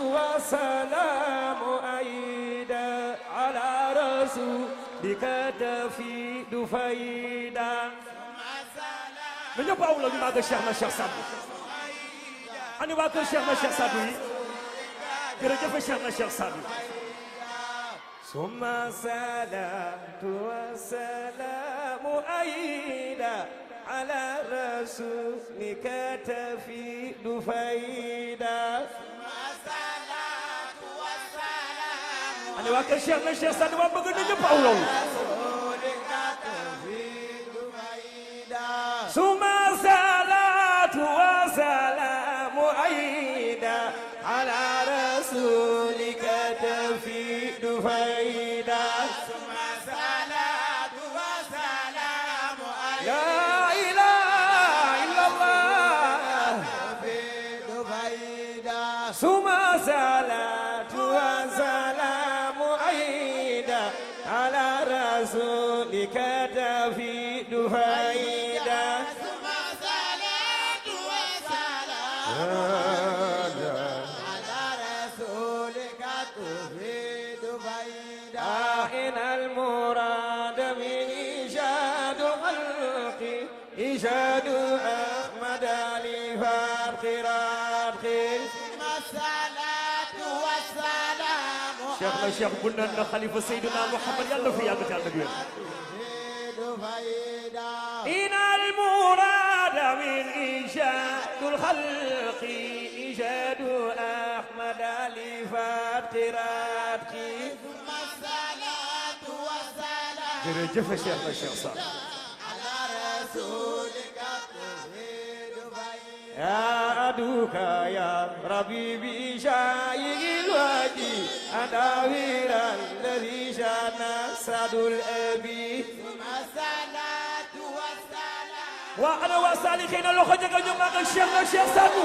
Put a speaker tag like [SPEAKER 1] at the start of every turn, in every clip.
[SPEAKER 1] والسلام أيدا على رسولك تفيد فيدا من يبقى أولا لما هذا الشيخ ما الشيخ سابو أنا واقع الشيخ ما الشيخ سابو كرجف الشيخ ما الشيخ سابو ثم الصلاة والسلام أيدا على رسولك تفيد فيدا أنا واقع الشيخ ما الشيخ سابو وابقى نجيب أولا ثم الصلاة والسلام أيدا على رسولك تفيد فيدا ثم الصلاة والسلام أيدا لا إله إلا الله تفيد فيدا ثم الصلاة والسلام أيدا على رسولك تفيد فيدا ثم الصلاة والسلام على رسولك تفيد فيدا إن المراد من إيجاد خلقي إيجاد أحمد لفرق رادقي ثم الصلاة والسلام شيخنا الشيخ بننا خليفة سيدنا محمد يلا في يلا تعالى إن المراد من إيجاد الخلق إيجاد أحمد لفرق رادقي ثم الصلاة والسلام جرجف الشيخ الشيخ صالح على رسولك تفيد فيدا يا أدوك يا ربي بشايق الوادي أداوير الذي شان سعد الأبي الصلاة والسلام وأنا وصالحين الله خجك جمعك الشيخ سادو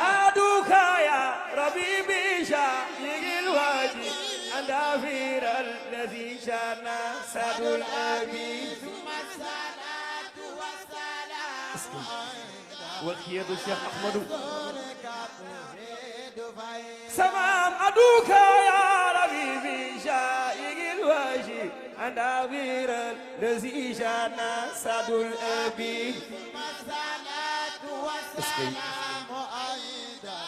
[SPEAKER 1] أدوك يا ربي بشايق الوادي أداوير الذي شان سعد الأبي ثم الصلاة والسلام وخير الشيخ أحمد سمام أدوك يا ربي بشايق الوجه أداوير الذي شان سعد الأبي ثم الصلاة والسلام أيضا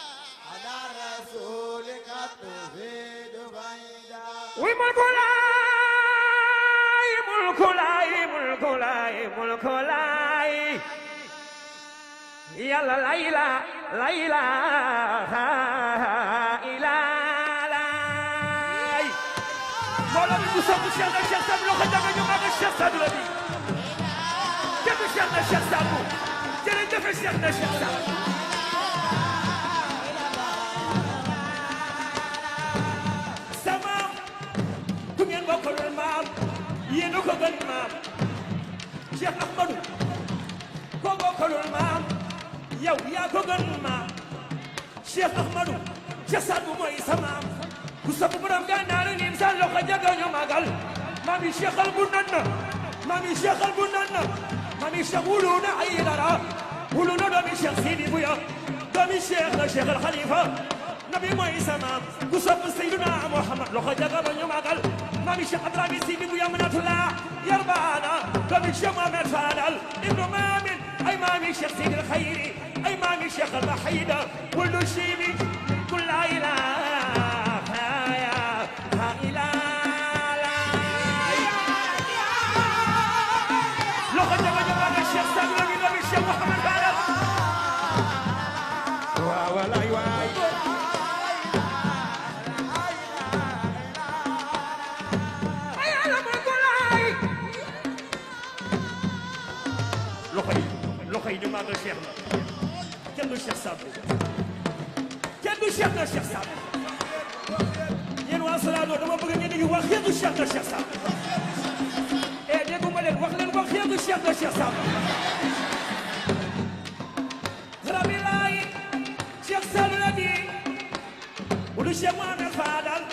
[SPEAKER 1] على رسولك تفيد فيدا وملك لاي ملك لاي ملك لاي ملك لاي يلا ليلى ليلى إلى لاي مولا بيقصد الشيخ الشيخ سابو لو خدام يوم الشيخ سابو لدي كيف الشيخ الشيخ سابو جري دفع الشيخ الشيخ سابو سمام كمين بكر المام ينوكو بالمام شيخ أحمد كو بكر المام yow yaa ko gën ma Cheikh Ahmadou ca Sadou mooy samaam ku sopp borom gànnaaru nim sa loxo jaga ñu magal mami Cheikhal bu nan na mami Cheikhal bu nan na mami Cheikh wuluna ay dara wuluna doomi Cheikh Sidi Buya doomi Cheikh la Cheikh al Khalifa nabi mooy samaam ku sopp Seydina Muhammad loxo jaga ñu magal mami Cheikh Adrami Sidi Buya manatullah yarbana doomi Cheikh Mohamed Fadal ibnu Mamin أي مامي شيخ سيد الخيري أي مامي شيخ المحيدة كل شيء كل لا إله إلا لو خدت جمال الشيخ سامي نبي الشيخ محمد فعلا ولا يواي أي علم الكلاي لو خدت loxo yi ñu màggal Cheikh la kenn du Cheikh Sadou kenn du Cheikh na Cheikh Sadou yéen waa Salado dama bëgg ngeen di wax kenn du Cheikh na Cheikh Sadou eh dégguma leen wax leen wax kenn du Cheikh na Cheikh Sadou rabbi laay Cheikh Sadou la di wulu Cheikh Mohamed Fadal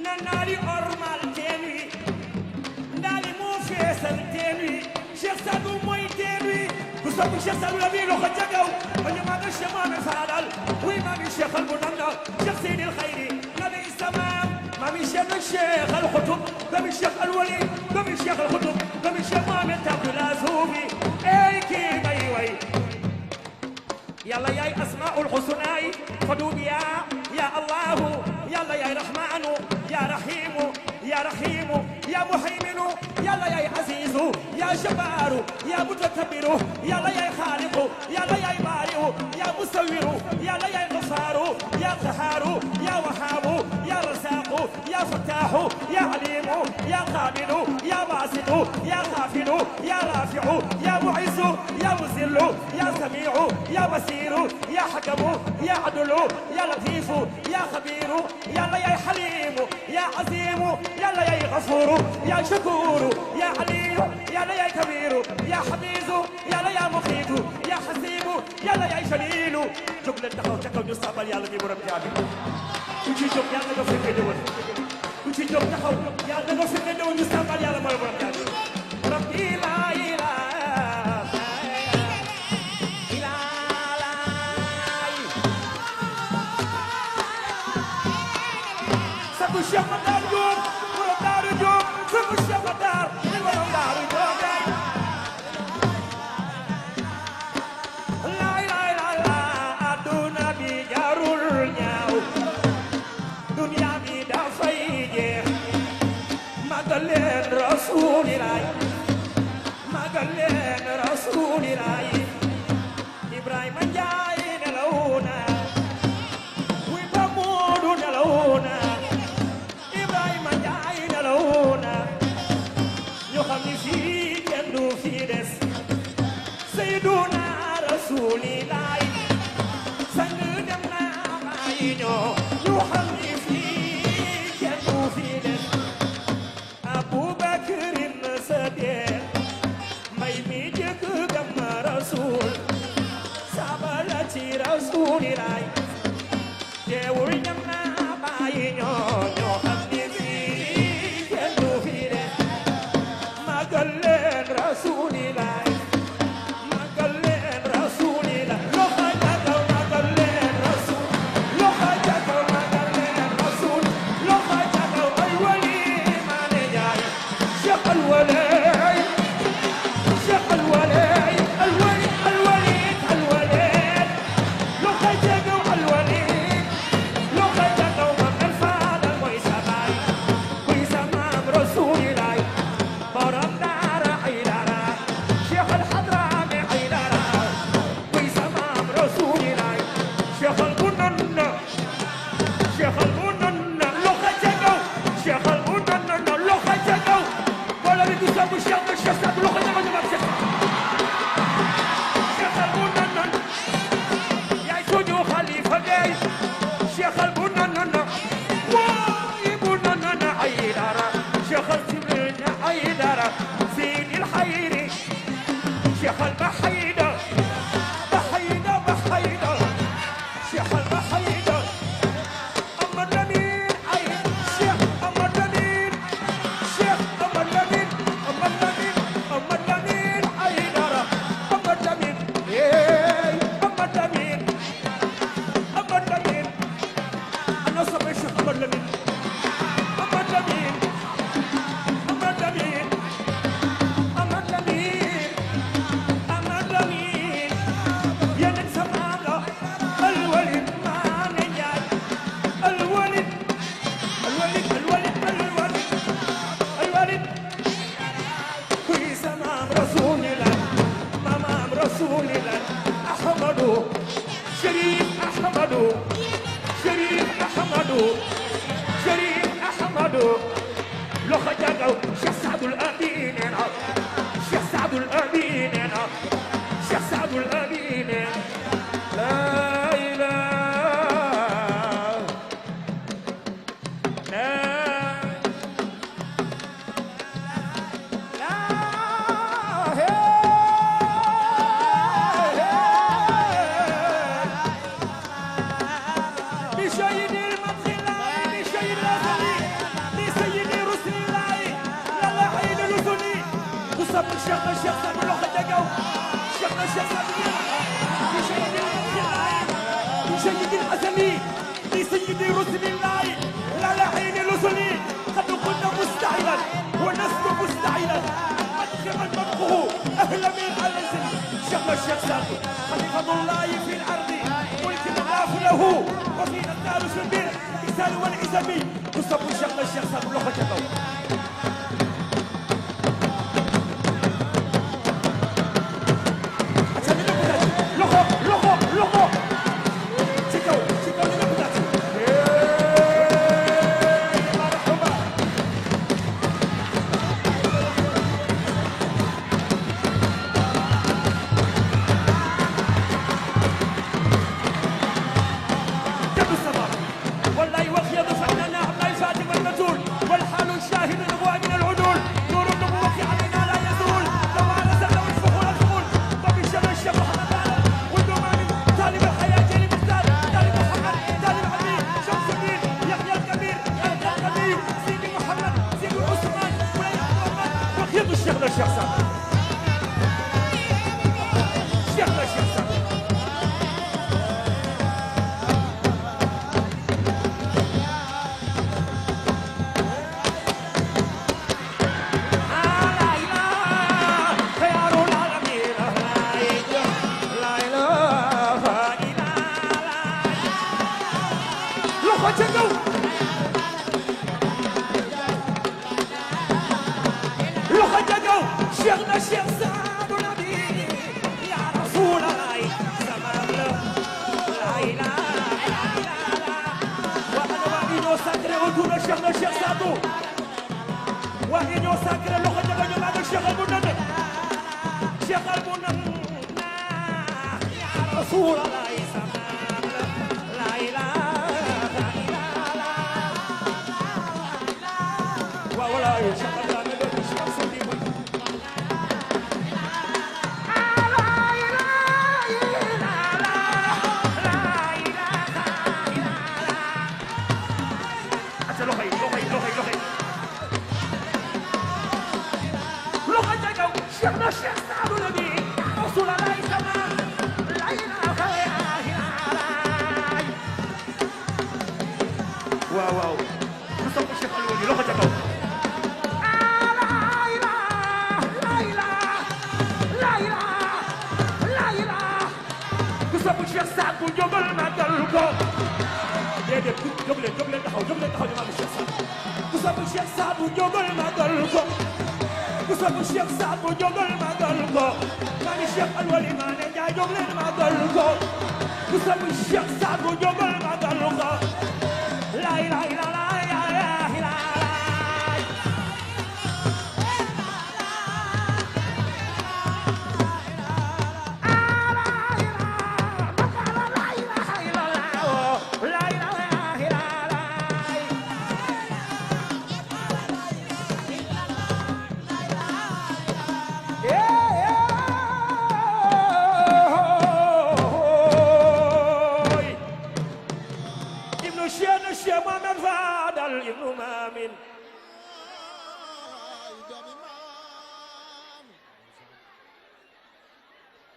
[SPEAKER 1] na naari ormal teen wi ndaali moo feesal teen wi Cheikh Sadou mooy teen wi ku صب الشيخ الولبي لو خجقوا وجماعة الشيخ مامي فادل وإمام الشيخ المنندى شيخ سيد الخيري نبي السمام مامي الشيخ الشيخ الخطب مامي الشيخ الولي مامي الشيخ الخطب مامي الشيخ مامي تاكل الأزوبي أي كي بيوي يلا يا أسماء الحسنى فدوب يا الله يلا يا رحمن يا رحيم يا رحيم يا محيمن يلا يا عزيز يا جبار يا متكبر يلا يا خالق يلا يا بارئ يا مصور يلا يا غفار يا قهار يا وهاب يا رزاق يا فتاح يا عليم يا قابل يا باسط يا خافض يا رافع يا معز يا مذل يا سميع يا بصير يا حكم يا عدل يا لطيف يا خبير يلا يا حليم يا عظيم يلا يا غفور يا شكور يا عليم يلا يا كبير يا حفيظ يلا يا مخيط يا حسيب يلا يا جليل جملة تخو تخو نستقبل يلا دي برب جابي كوشي جوب يلا نغفر كدول كوشي جوب تخو يلا نغفر كدول نستقبل يلا برب جابي ربي لا إله Sabu Cheikh Matar Diop borom Daaru Diop Sabu Cheikh Matar borom Daaru Diop la ilaha illallah aduna bi jarul ñaaw dunya bi dafay jeex magal leen Rasulillah magal leen Rasulillah Ibrahima Njaay nelaw na wi ba Moodu nelaw na fii kenn du fii des Seyduna Rasulilaay sang dem na bàyyi ñoo ñu xam ni fii kenn du fii des Abubakarin Sadiq may mi jëkk gëm Rasul sabala ci Rasulilaay teewul dem na bàyyi ñoo ñu xam ni fii kenn du fii des magal leen Rasulillah magal leen Rasulillah loxo jagaw magal leen Rasul loxo jagaw magal leen Rasul loxo jagaw ay wali maane jaay Cheikh al wali Cheikh al wali al wali al wali al wali loxo jagaw al wali loxo jagaw magal faadal mooy sa baay kuy sa maam Rasulillah borom daara Aydara Cheikh al Hadrami Aydara kuy sa maam Rasulillah Cheikh al Munanna Cheikh al Munanna loxo ca kaw Cheikh al Munanna loxo ca kaw wala bi du sabu Cheikh al Cheikh sabu loxo ca kaw jamaat Cheikh al Munanna yaay suñu xalifa gay Cheikh al Munanna waay Munanna Aydara Cheikh al Aydara زين الخير شيخ البحيدة بحيدة بحيدة شيخ البحيدة أما الأمين أي شيخ أما الأمين شيخ أما الأمين أما الأمين أما الأمين أيدرة أما الأمين أما الأمين أما الأمين أنا صبي شيخ أما الأمين أما الأمين أما الأمين شريف أحمد لخ جاكو شيخ سعد الأمين شيخ سعد الأمين شيخ سعد الأمين لا إله الشيخ الشيخ سامي لو خدقوا الشيخ الشيخ سادو خليفة الله في الأرض ملك الله له وفينا الثالث بالإحسان والعزم مصطفى الشيخ سادو لو خجلوا شيخنا الشيخ سعد نبي يا رسول الله زمان لا اله الا الله وانا واحد ساكر ودون شيخنا الشيخ سعد واحد ساكر لو خدنا بعد الشيخ المنن شيخ المنن يا رسول الله زمان لا اله الا الله ولا شيخ الله شيخنا الشيخ سعد نبي رسول الله زمان لا اله الا الله واو مصطفى الشيخ الولي لو خدتوا مصطفى الشيخ سعد وجبل ما قالكم déedéet jóg leen taxaw ñu maam Cheikh Saad مصطفى الشيخ سعد وجبل ما قالكم مصطفى الشيخ سعد وجبل ما قالكم ماني الشيخ الولي ماني جاي جبل ما قالكم مصطفى الشيخ سعد وجبل ما قالكم لا اله الا الله يا اله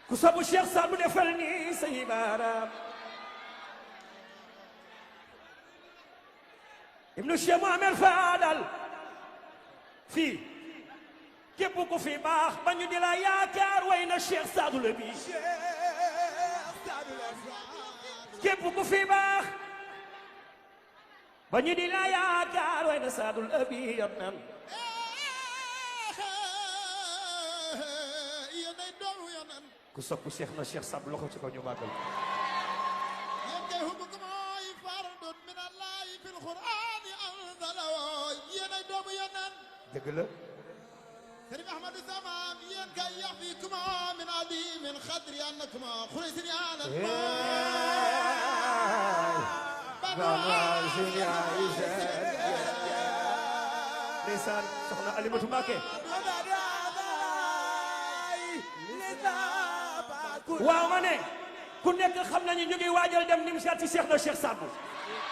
[SPEAKER 1] ku sabu Cheikh Saad bu defal ni say baaraam ibnu Cheikh Mohamed Fadal fii képp ku fi baax ba ñu di la yaakaar way na Cheikh Saadu la bi képp ku fi baax ba ñu di la yaakaar way na Saadu la bi yam nan ku sopp Cheikh na Cheikh Saad loxo ci ko ñu màggal dëgg la
[SPEAKER 2] Sëriñ Ahmadu Samam yéen kay yaxfikuma min adim xadri annakuma xuraysin yaanan
[SPEAKER 1] ndeysaan soxna Alimatu Mbàkke waaw ma ne ku nekk xam nañu ñu ngi waajal dem nim seet ci Cheikh na Cheikh Saad